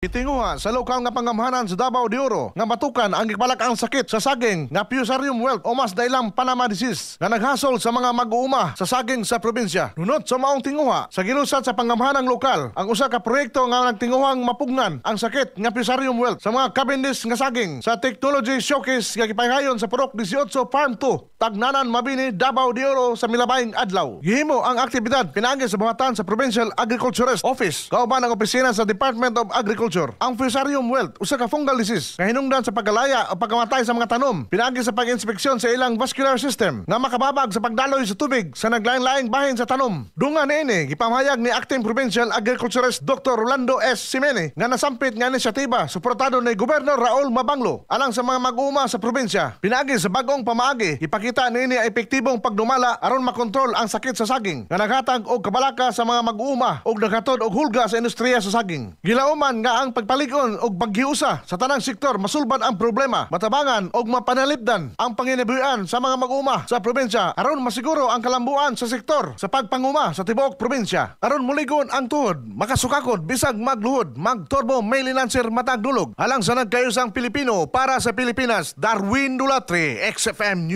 Gitinguha sa lokal nga panggamhanan sa Davao de Oro nga matukan ang gipalak-ang sakit sa saging nga Fusarium wilt o mas dailang Panama disease nga naghasol sa mga mag-uuma sa saging sa probinsya. Nunot sa maong tinguha sa gilusad sa panggamhanang lokal ang usa ka proyekto nga nagtinguhang mapugnan ang sakit nga Fusarium wilt sa mga Cavendish nga saging sa Technology Showcase nga gipahigayon sa Purok 18 Farm 2, Tagnanan, Mabini, Davao de Oro sa milabayng adlaw. Gihimo ang aktibidad pinaagi sa buhatan sa Provincial Agriculturist Office kauban ang opisina sa Department of Agriculture. Ang Fusarium wilt usa ka fungal disease nga hinungdan sa paggalaya o pagkamatay sa mga tanom pinaagi sa pag-inspeksyon sa ilang vascular system nga makababag sa pagdaloy sa tubig sa naglain-laing bahin sa tanom. Dungan niini, gipamahayag ni Acting Provincial Agriculturist Dr. Rolando S. Simene nga nasampit nga inisyatiba suportado ni Gobernador Raul Mabanglo alang sa mga mag-uuma sa probinsya. Pinaagi sa bag-ong pamaagi, ipakita niini ang epektibong pagdumala aron makontrol ang sakit sa saging nga naghatag og kabalaka sa mga mag-uuma ug naghatod og hulga sa industriya sa saging. Gilauman nga ang pagpalig-on og paghiusa sa tanang sektor masulbad ang problema, matabangan og mapanalipdan ang panginabuhian sa mga mag-uuma sa probinsya aron masiguro ang kalambuan sa sektor sa pagpanguma sa tibuok probinsya. Aron muligon ang tuhod, makasukakod bisag magluhod, magturbo may linanser matag dulog. Alang sa nagkayusang Pilipino para sa Pilipinas, Darwin Dulatre, XFM News.